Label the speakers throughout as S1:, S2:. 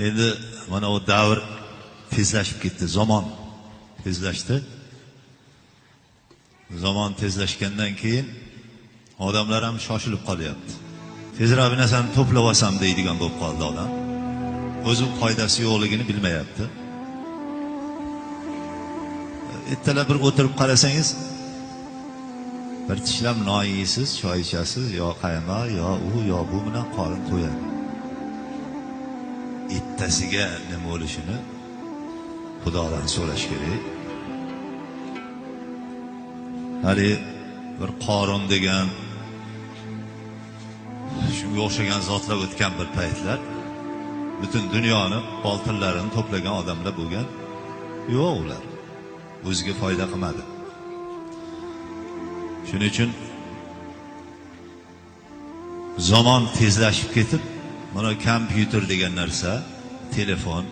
S1: Endi mana u davr tezlashib ketdi, zamon tezlashdi. Zamon tezlashgandan keyin odamlar ham shoshilib qolyapti. Tezroq bir narsani to'plab olsam deydigan bo'lib qoldi odam. O'zi foydasi yo'qligini bilmayapti. Ertalab bir o'tirib qarasangiz, bir tishlab non yeysiz, choy ichasiz, yo qaymoq, yo u, yo bu bilan qorin to'yadi. Ertasiga nima bo'lishini Xudodan so'rash kerak. Hali bir Qorin degan shunga o'xshagan zotlar o'tgan bir paytlar butun dunyoni oltinlarini to'plagan odamlar bo'lgan. Yo'q, ular o'ziga foyda qilmadi. Shuning uchun zamon tezlashib ketib, mana kompyuter degan narsa, telefon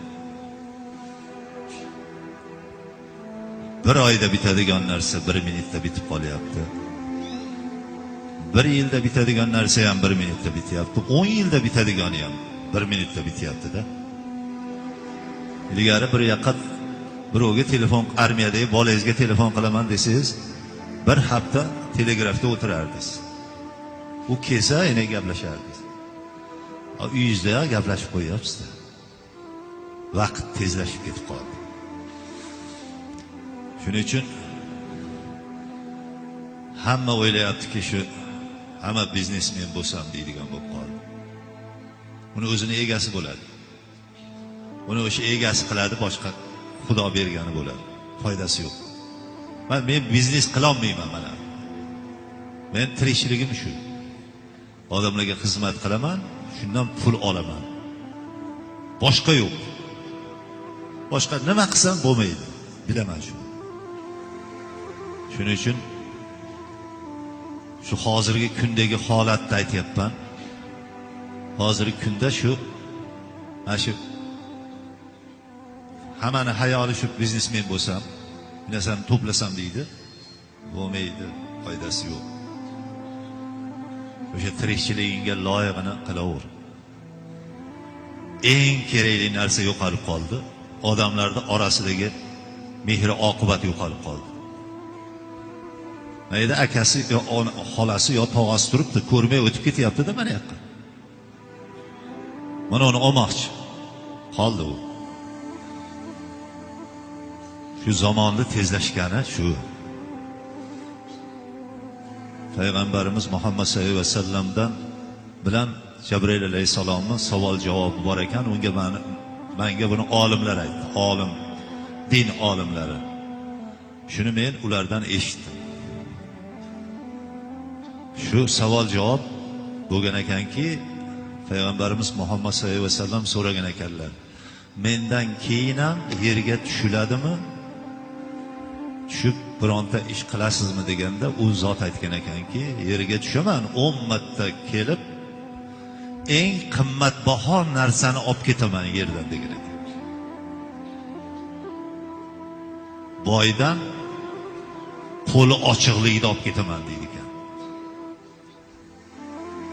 S1: bir oyda bitadigan narsa bir minutda bitib qolyapti. Bir yilda bitadigan narsa ham bir minutda bityapti. 10 yilda bitadigani ham bir minutda bityapti-da. Ilgari bir yoqqa birovga telefon, armiyadagi bolangizga telefon qilaman desangiz, bir hafta telegrafda o'tirardingiz. U kelsa yana gaplashardingiz. Uyingizda gaplashib qo'yapsiz-da. Vaqt tezlashib ketib qoldi. Shuning uchun hamma o'ylayaptiki, shu hamma biznesmen bo'lsam deydigan bo'lib qoldi. Uni o'zini egasi bo'ladi. Uni o'sha egasi qiladi, boshqa Xudo bergani bo'ladi. Foydasi yo'q. Men biznes qila olmayman mana. Men tirikchiligim shu. Odamlarga xizmat qilaman, shundan pul olaman. Boshqa yo'q. Boshqa nima qilsam bo'lmaydi. Bilaman shuni. Shuning uchun shu hozirgi kundagi holatni aytyapman. Hozirgi kunda shu mana shu hammani hayoli shu biznesmen bo'lsam, narsani to'plasam deydi. Bo'lmaydi, foydasi yo'q. O'sha tirikchiligingga loyig'ini qilaver. Eng kerakli narsa yo'qolib qoldi. Odamlarning orasidagi mehr oqibat yo'qolib qoldi. Mayda akasi yo xolasi yo tog'asi turibdi, ko'rmay o'tib ketyapti-da mana yoqqa. Mana uni olmoqchi. Qoldi u. Shu zamonni tezlashgani shu. Payg'ambarimiz Muhammad sallallohu alayhi vasallamdan bilan Jabroil alayhissalomning savol javobi bor ekan, unga menga buni olimlar aytdi, olim, din olimlari. Shuni men ulardan eshitdim. Shu savol javob bo'lgan ekanki, Payg'ambarimiz Muhammad sallallohu alayhi vasallam so'ragan ekanlar. Mendan keyin ham yerga tushiladimi? Tushib bironta ish qilasizmi deganda u zot aytgan ekanki, yerga tushaman, 10 marta kelib eng qimmatbaho narsani olib ketaman yerdan degan ekan. Boydan qo'li ochiqligida olib ketaman deydi ekan.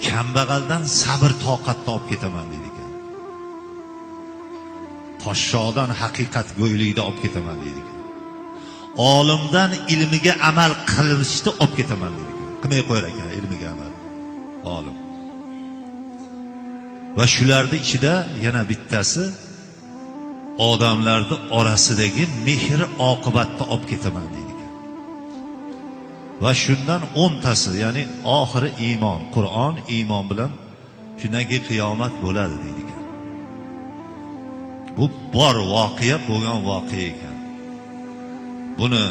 S1: Kambag'aldan sabr toqatni olib ketaman deydi ekan. Podshodan haqiqatgo'ylikni olib ketaman deydi ekan. Olimdan ilmiga amal qilishni olib ketaman deydi ekan. Qilmay qo'yar ekan ilmiga amal. Olim. Va shularning ichida yana bittasi odamlarning orasidagi mehr oqibatni olib ketaman deydi ekan. Va shundan 10tasi, ya'ni oxiri iymon, Qur'on iymon bilan shundan keyin qiyomat bo'ladi deydi ekan. Bu bor voqea, bo'lgan voqea ekan. Buni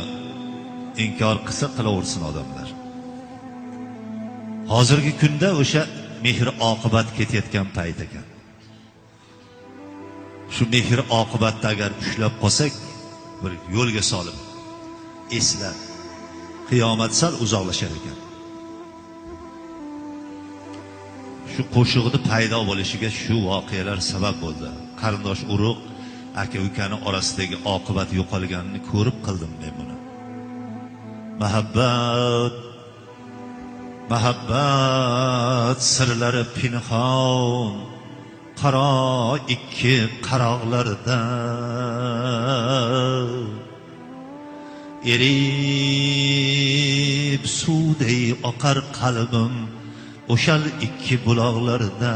S1: inkor qilsa qilaversin odamlar. Hozirgi kunda o'sha mehr oqibat ketayotgan payt ekan. Shu mehr oqibatni agar ushlab qolsak, bir yo'lga solib, eslab, qiyomat sal uzoqlashar ekan. Shu qo'shiqni paydo bo'lishiga shu voqealar sabab bo'ldi. Qarindosh urug', aka ukani orasidagi oqibat yo'qolganini ko'rib qildim men buni. Muhabbat, muhabbat sirlari pinhon, Qaro ikki qaroqlarda erib suvday oqar qalbim o'shal ikki buloqlarda.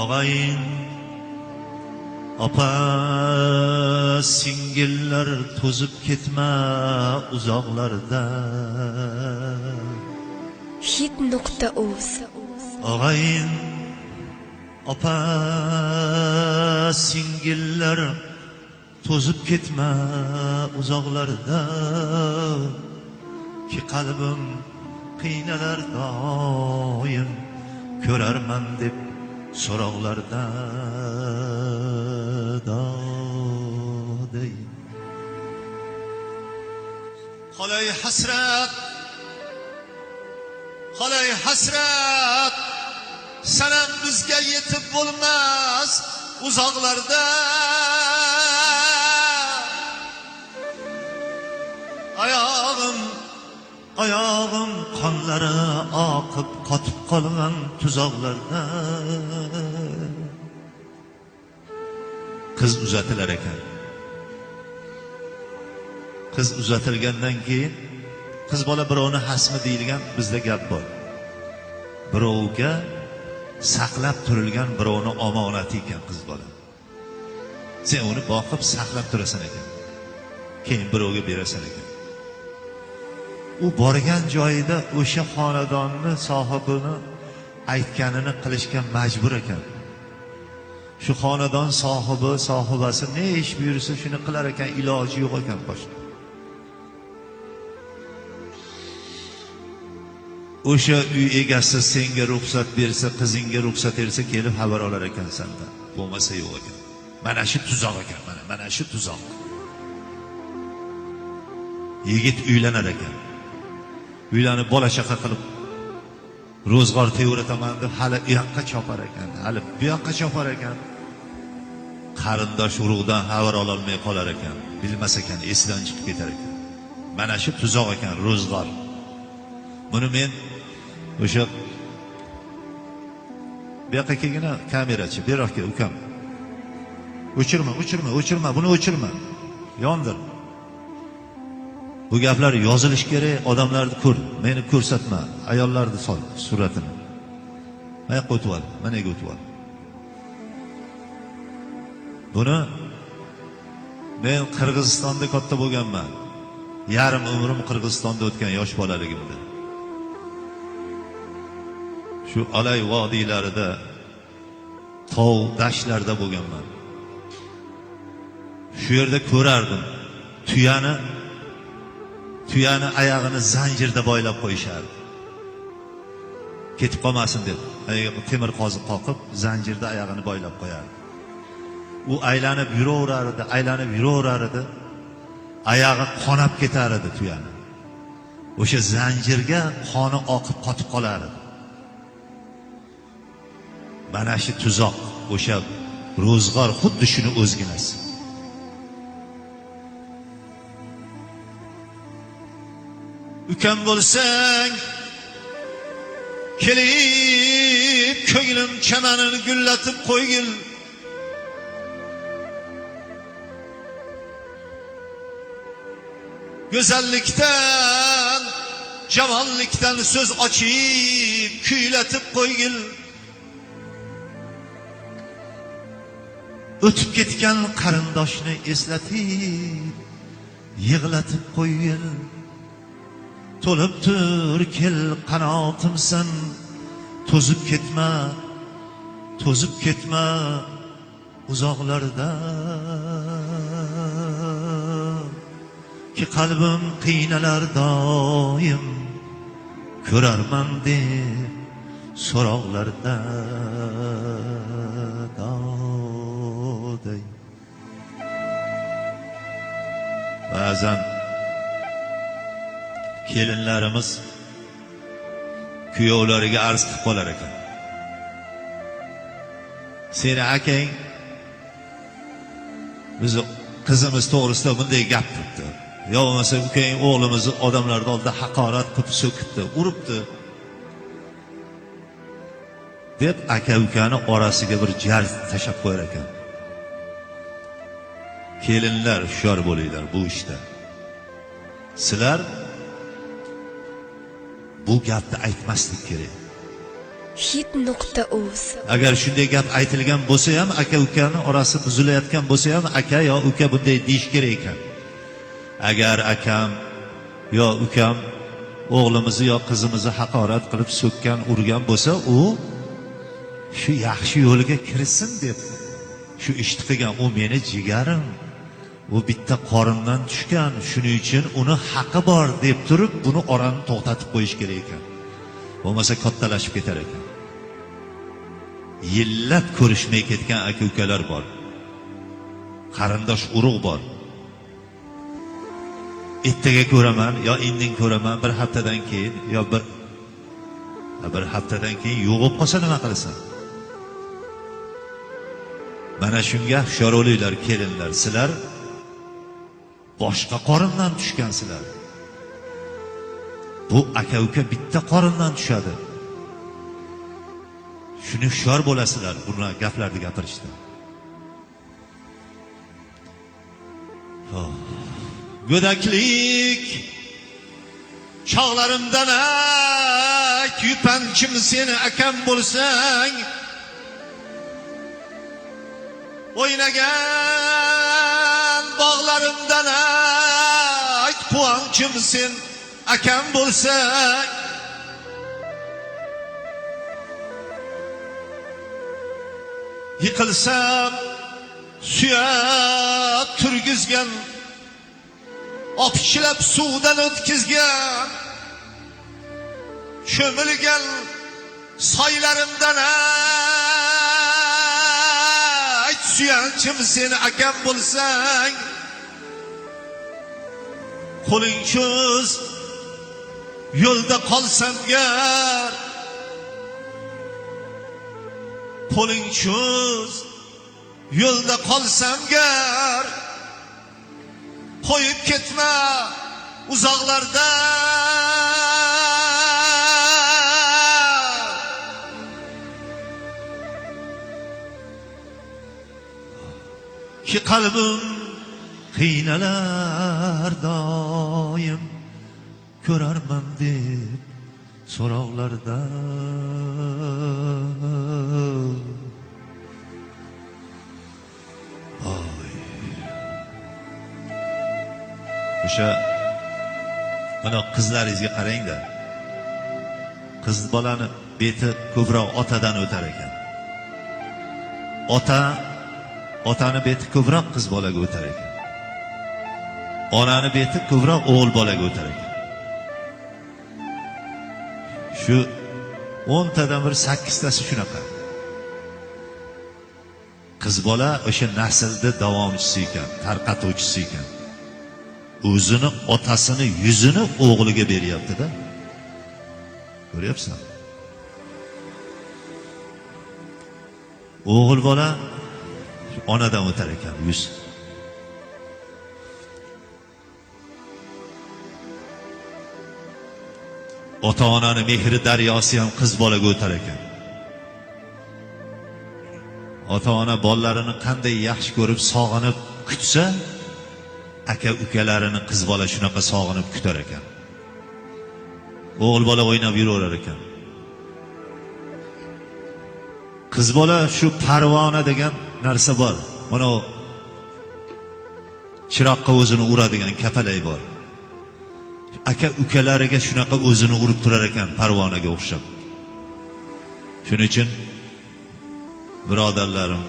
S1: Og'ayin, opa, singillar, to'zib ketma uzoqlarda.
S2: Hit.uz.
S1: Og'ayin, opa, singillar, to'zib ketma uzoqlarda, ki qalbim qiynalar doim ko'rarman deb so'roqlarda. Xolay hasrat, xolay hasrat, sanam bizga yetib bo'lmas uzoqlarda. Oyog'im, oyog'im qonlari oqib qotib qolgan tuzoqlarda. Qiz uzatilar ekan. Qiz uzatilgandan keyin qiz bola birovni hasmi deyilgan bizda gap bor. Birovga saqlab turilgan birovni omonati ekan qiz bola. Sen uni boqib saqlab turasan ekan. Keyin birovga berasan ekan. U borgan joyida o'sha xonadonni sohibini aytganini qilishga majbur ekan. Shu xonadon sohibi, sohibasi ne ish buyursa shuni qilar ekan, iloji yo'q ekan boshqa. O'sha uy egasi senga ruxsat bersa, qizingga ruxsat bersa, kelib xabar olar ekan sendan. Bo'lmasa yo'q ekan. Mana shu tuzoq ekan, mana shu tuzoq. Yigit uylanar ekan. Uylanib bola chaqa qilib ro'zg'or tevrataman deb hali u yoqqa chopar ekan, hali bu yoqqa chopar ekan. Qarindosh urug'dan xabar ololmay qolar ekan, bilmas ekan, esidan chiqib ketar ekan. Mana shu tuzoq ekan ro'zg'or. Buni men o'sha bu yoqqa kelgina kamerachi, bu yoqqa ukam. O'chirma, o'chirma, o'chirma, buni o'chirma. Yondir. Bu gaplar yozilish kerak, odamlarni ko'r, meni ko'rsatma, ayollarni sol suratini. Mana yoqqa o'tib ol, mana yerga o'tib ol. Buni men Qirg'izistonda katta bo'lganman. Yarim umrim Qirg'izistonda o'tgan yosh bolaligimda. Shu Alay vodiylarida, tog' dashtlarda bo'lganman. Shu yerda ko'rardim tuyani oyog'ini zanjirda boylab qo'yishardi. Ketib qolmasin deb, oyog'iga temir qoziq qoqib, zanjirda oyog'ini boylab qo'yardi. U aylanib yuraverardi, aylanib yuraverardi. Oyog'i qonab ketar edi tuyani. O'sha zanjirga qoni oqib qotib qolar edi. Mana shu tuzoq, o'sha ro'zg'or xuddi shuni o'zginasi. Ukam bo'lsang kelib ko'nglim chamanini gullatib qo'ygil. Go'zallikdan, jamonlikdan so'z ochib kuylatib qo'ygil. O'tib ketgan qarindoshni eslatib yig'latib qo'ygil. To'lib tur kel qanotimsan, to'zib ketma, to'zib ketma uzoqlarda. Ki qalbim qiynalar doim ko'rarman deb so'roqlarda. Ba'zan kelinlarimiz kuyovlariga arz qilib qolar ekan. Seni akang bizni qizimiz to'g'risida bunday gap qilibdi. Yo bo'lmasa ukang o'g'limizni odamlarni oldida haqorat qilib so'kibdi, uribdi deb aka ukani orasiga bir jar tashlab qo'yar ekan. Kelinlar hushyor bo'linglar bu ishda. Sizlar bu gapni aytmaslik kerak.
S2: Hit.uz.
S1: Agar shunday gap aytilgan bo'lsa ham, aka ukani orasi buzilayotgan bo'lsa ham, aka yo uka bunday deyish kerak ekan. Agar akam yo ukam o'g'limizni yo qizimizni haqorat qilib so'kkan, urgan bo'lsa, u shu yaxshi yo'lga kirsin deb shu ishni qilgan. U meni jigarim, u bitta qorindan tushgan, shuning uchun uni haqqi bor deb turib buni orani to'xtatib qo'yish kerak ekan. Bo'lmasa kattalashib ketar ekan. Yillab ko'rishmay ketgan aka ukalar bor, qarindosh urug' bor. Ertaga ko'raman yo indin ko'raman, bir haftadan keyin yo bir haftadan keyin yo'q bo'lib qolsa nima qilasan? Mana shunga hushyor bo'linglar kelinlar. Sizlar boshqa qorindan tushgansizlar. Bu aka uka bitta qorindan tushadi. Shuni hushyor bo'lasizlar buni gaplarni gapirishda. Go'daklik chog'larimdan yupanchim seni akam bo'lsang, o'ynagan bog'larimdan quvonchim sen akam bo'lsang, yiqilsam suyab turgizgan, opichlab suvdan o'tkizgan, cho'milgan soylarimdan ayt suyanchim seni akam bo'lsang, qo'ling cho'z yo'lda qolsam gar, qo'ling cho'z yo'lda qolsam gar, qo'yib ketma uzoqlarda. Ki qalbim qiynalar doim, ko'rarman deb so'roqlarda. Oy. O'sha mana qizlaringizga qarangda. Qiz bolani beti ko'proq otadan o'tar ekan. Otani beti ko'proq qiz bolaga o'tar ekan. Onani beti ko'proq o'g'il bolaga o'tar ekan. Shu 10 tadan bir 8 tasi shunaqa. Qiz bola o'sha naslni davomchisi ekan, tarqatuvchisi ekan. O'zini otasini yuzini o'g'liga beryapti-da. Ko'ryapsan? O'g'il bola onadan o'tar ekan yuz. Ota-onani mehri daryosi ham qiz bolaga o'tar ekan. Ota-ona bolalarini qanday yaxshi ko'rib, sog'inib kutsa, aka ukalarini qiz bola shunaqa sog'inib kutar ekan. O'g'il bola o'ynab yuraverar ekan. Qiz bola shu parvona degan narsa bor. Mana u chiroqqa o'zini uradigan kapalak bor. Aka ukalariga shunaqa o'zini urib turar ekan parvonaga o'xshab. Shuning uchun birodarlarim,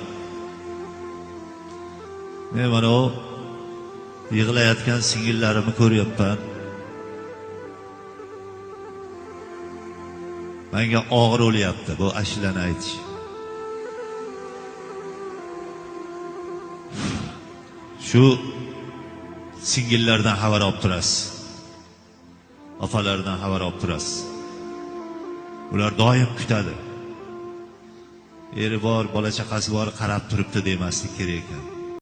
S1: men mana u yig'layotgan singillarimni ko'ryapman. Menga og'ir bo'lyapti bu ashulani aytish. Shu singillardan xabar olib turasiz. Opalardan xabar olib turasiz. Ular doim kutadi. Eri bor, bola chaqasi bor, qarab turibdi demaslik kerak ekan.